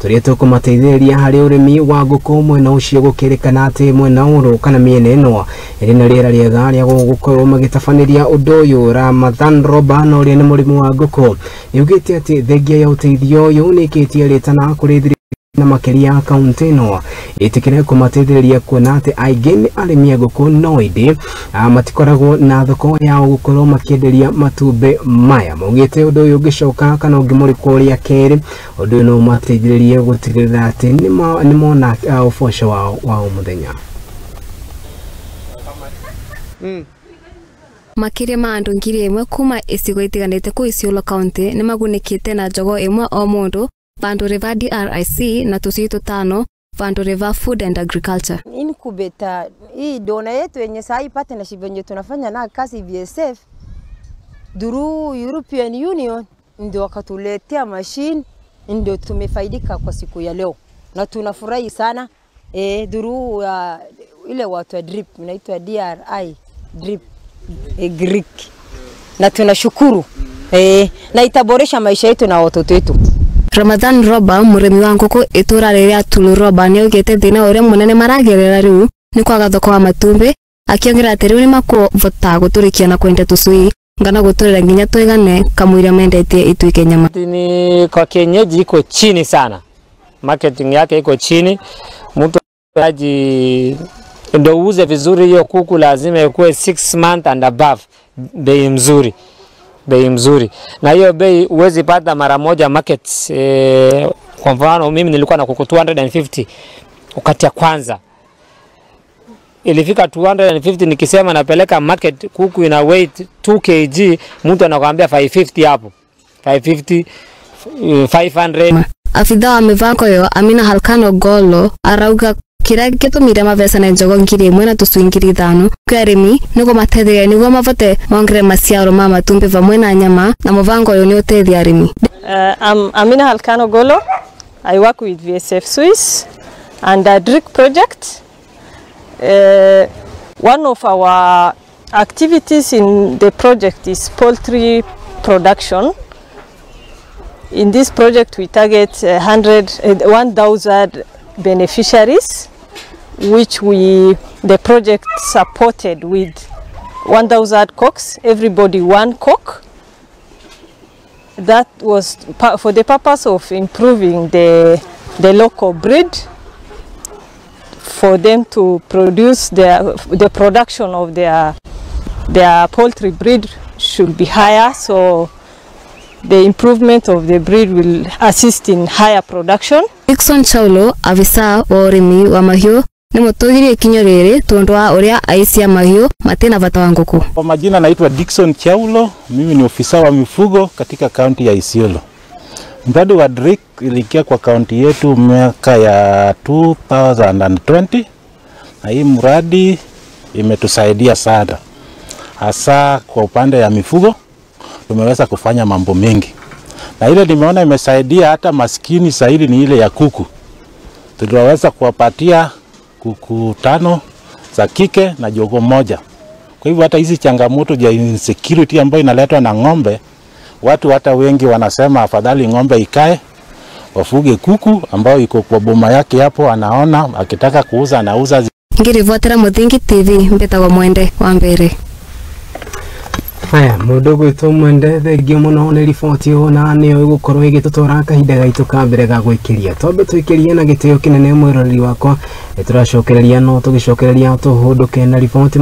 Turia tukumateithĩrĩria harĩ ũrĩmi wa ngũkũ mwena ũcio gũkĩrĩkana atĩ mwena ũrũ kana mĩena ĩno ĩrĩ na rĩera rĩega rĩa gũkorwo magĩtabanĩria ũndũ ũyũ. Ramadhan Roba na ũrĩa nĩ mũrĩmi wa ngũkũ nĩaugĩte atĩ thengia ya ũteithio ũyũ nĩĩkĩtie rĩtana kũrĩ na makĩria kaunti ĩno ĩtĩkĩre kũmateithĩrĩria kuona atĩ aingĩ nĩ arĩmi a ngũkũ no ĩndĩ matikoragwo na thoko yao gũkorwo makĩenderia matumbĩ maya. Maugĩte ũndũ ũyũ ũngĩcoka kana ũngĩmũrĩkwo rĩa kerĩ ũndũ ũyũ no ũmateithĩrĩrie gũtigĩrĩra atĩ nĩmona ũboco wao wa o mũthenya. Makĩria ma andũ 1,000 kuma icigo itiganĩte kũu Isiolo County nĩmagunĩkĩte na jogoo ĩmwe o mũndũ vandu riva DRIC na tũcui tũtano vandu riva Food and Agriculture. Incubator hii dona yetu yenye saa partnership yenye tunafanya na kazi VSF through European Union ndio wakatuletea machine, ndio tumefaidika kwa siku ya leo na tunafurahi sana through ile watu wa drip inaitwa DRI drip Greek, na tunashukuru na itaboresha maisha yetu na watoto wetu. Ramadhan Roba mũrĩmi wa ngũkũ itũra rĩrĩa Tulu Roba nĩaugĩte thĩna ũrĩa mũnene maragerera rĩu nĩ kwaga thoko wa matumbĩ, akĩongerera atĩ rĩu nĩmakũhota gũtũrĩkia na kwendia tũcui ngana gũtũrĩra nginya twĩgane kamũira mendetie ituĩke nyama. Ni kwa kienyeji iko chini sana, marketing yake iko chini, mtu aji ndio uuze vizuri hiyo kuku lazima ikuwe 6 months and above, bei mzuri. Bei mzuri. Na hiyo bei huwezi pata mara moja market. Kwa mfano mimi nilikuwa na kuku 250 wakati ya kwanza. Ilifika 250 nikisema napeleka market kuku ina weight 2 kg, mtu anakuambia 550 hapo. 550, 500. Afitha wa mivango yo Amina Halkano Golo arauga kira gĩtũmire mavecane njogo 1,000 na tũcui 5,000 kwĩ arĩmi nĩguo mateithĩrĩrie nĩguo mavote mongerere maciaro ma matumbĩ vamwe na nyama, na mũbango ũyũ nĩ ũteithia arĩmi. I'm Amina Halkano Golo. I work with VSF Swiss and the DRIC project. One of our activities in the project is poultry production. In this project we target 1,000 beneficiaries, which the project supported with 1,000 cocks, everybody one cock. That was for the purpose of improving the local breed, for them to produce the production of their poultry breed should be higher, so the improvement of the breed will assist in higher production. Dickson Chaulo, afisa wa ũrĩmi wa mahiũ, nĩ mũtũgĩrie ikinya rĩrĩ tondũ wa ũrĩa aici a mahiũ matina bata wa ngũkũ. Kwa majina naitwa Dickson Chaulo, mimi ni ofisa wa mifugo katika kaunti ya Isiolo. Mradi wa DRIC iliingia kwa kaunti yetu miaka ya 2020, na hii mradi imetusaidia sana. Hasa kwa upande ya mifugo tumeweza kufanya mambo mengi. Na ile nimeona imesaidia hata maskini zaidi ni ile ya kuku. Tuliweza kuwapatia kuku 5 za kike na jogoo moja. Kwa hivyo hata hizi changamoto ya insecurity ambayo inaletwa na ng'ombe, watu hata wengi wanasema afadhali ng'ombe ikae, wafuge kuku ambayo iko kwa boma yake hapo, anaona akitaka kuuza anauza. Ngirivotera Muthingi TV mbetagwo Mwende wa Mbere. Haya, mũndũ ũgwĩtwo Mwende, thengio mũno nĩ riboti ĩyo na nĩyo ĩgũkorwo ĩgĩtũtwara kahinda gaitũ ka mbere ga gwĩkĩria. Twambe twĩkĩrie na gĩtĩo kĩnene mwĩroreri wakwa, nĩtũracokereria no tũgĩcokereria tũhũndũke na riboti.